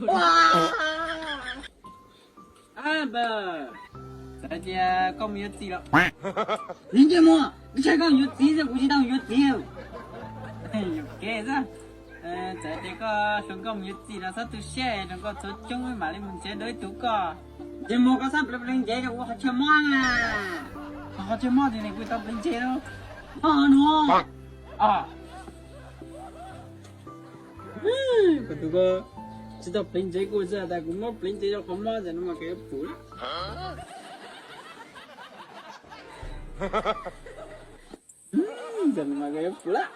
Npawg, txawm tias koj mus yuav txiv los? Li ntsej muag, ntshai koj mus yuav txiv xwb, kuv tsis tau mus yuav txiv. Yuam kev xwb. Txawm tias koj hluas nkauj mus yuav txiv los txhob tu siab, hluas nkauj txhua coob mam li mus nrhiav dua ib tug koj. Ntsej muag, koj txhob pleev pleev ncev rau kuv qhov chaw mob na. Qhov chaw mob twg ne, kuv tau pleev ncev lawm. Mob no. Kuv tus ko tsis tau pleev ncev kuv xwb, tas kuv muab pleev ncev rau qhov mob ntawm no mas koj yuav pum lawm. Ntawm no mas koj yuav pum lawm.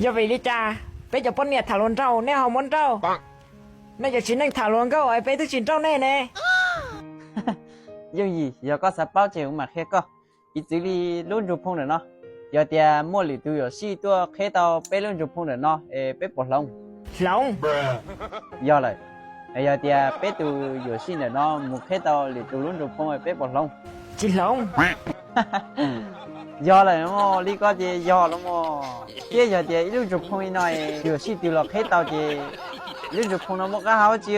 Yog vim li cas peb cov poj niam tham hluas nraug nej ho muab nrauj? Nej cov txiv neej tham hluas nkauj es peb twb tsis nrauj nej ne. Yooj yim, yog koj xav paub ces kuv mam qhia koj. Piv txwv li lub ntsug phoo ntawm no, yog tias muaj lwm tus yuam sij tuaj qheb tau peb lub ntsug phoo ntawm no es peb puas hloov? Hloov. Yog lawm, yog tias peb tus yuam sij ntawm no mus qheb tau lwm tus lub ntsug phoo es peb puas hloov? Tsis hloov. Yog lawm, li ko ces yog los mas. Thiab yog tias ib lub ntsug phoo li no es yuam sij twg los qheb tau ces lub ntsug phoo no muaj qab hau tsi?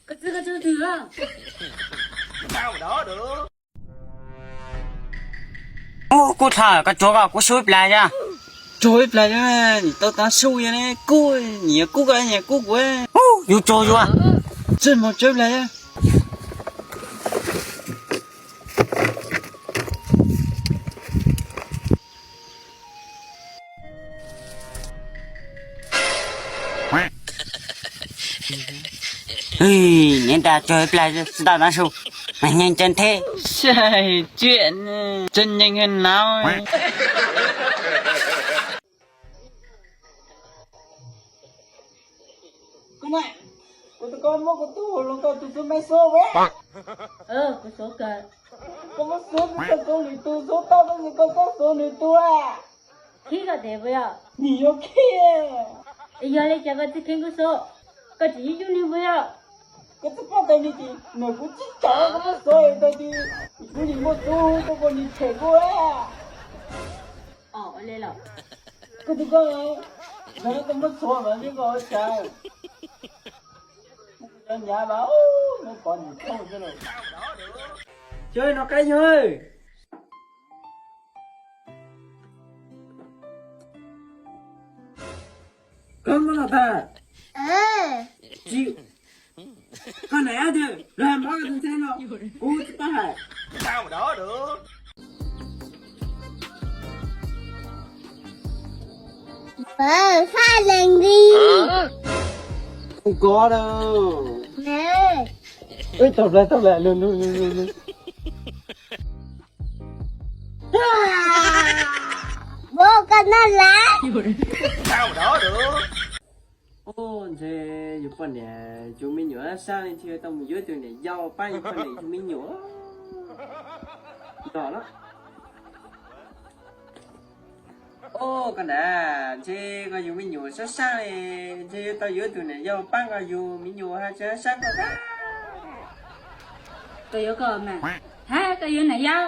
Koj txiv, koj txiv twg? Ub, kuj tham koj tsuag, koj kuj su ib plag yog. Tsuag ib plag yog, nim tau tav su yog ne, kuj nim yog kuj koj nim yog kuj kuv. Ub, yus tsuag yus. Tsis mus tsuag ib plag yog. Niam nra tsuag ib plag tsis tau tav su, mas nyeeg ceeb thiab. Sai tsiaj, tseem nyeeg nawb. Kuv tus ko muab kuv tus hluas nkauj tus xub maib xuab ua. Kuv xuab kawg. Koj muab xuab, koj xuab lwm tus xuab tau tab sis koj txhob xuab nws tus a. Khib koj tes puas yog? Nim yuav khib. Yog li cas koj tsis kheev kuv xuab? Koj tsis yug yug nws puas yog? Koj txhob pab tau nws ces nws kuv tsis tau, koj muab xuab tau ces kuv nim muaj txuj tuaj kom nws them kuv a. Ua li los. Koj tus koj, yog koj muab xuab mas li koj ua cas? Cov nyav mas, muab pov nws thauj xwb lauj. Cov no qaib yog. Koj muab los tag. Tsis, koj niam ab tiag, luag hais mob koj tus ntxhais no, kuv tsis paub hais. Faj lees li. Koj da. Ib tau ple, tau ple, lug, lug, lug, lug, lug. Vos koj noj lawm. Ub, ntshe yus poj niam yus me nyuam sab li thiaj tau mus yuav tus niam yau pab yus poj niam yus me nyuam. Yog los. Ub, koj nam, ntshe koj yus me nyuam sab sab li, ntshe yuav tau yuav tus niam yau pab koj yus me nyuam hab tsis sab koj. Koj yuav koj mas, hab koj yuav niam yau.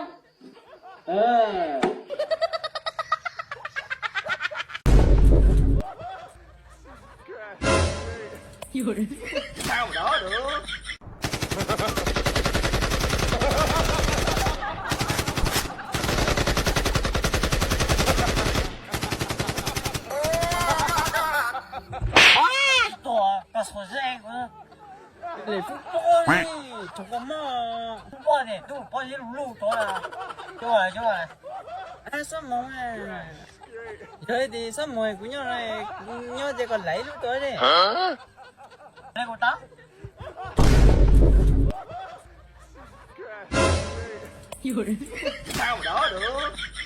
Tuaj, koj xuas zeb kuv. Lem fub pob li, tug koj mog. Fub pob ne, tub pob zeb lug lug tod. Cov, cov, xob moov. Yog li ces xob moov kuv nyob, kuv nyob ces koj lem lub tod li. Kuv tau. Tsis tau dab lawm.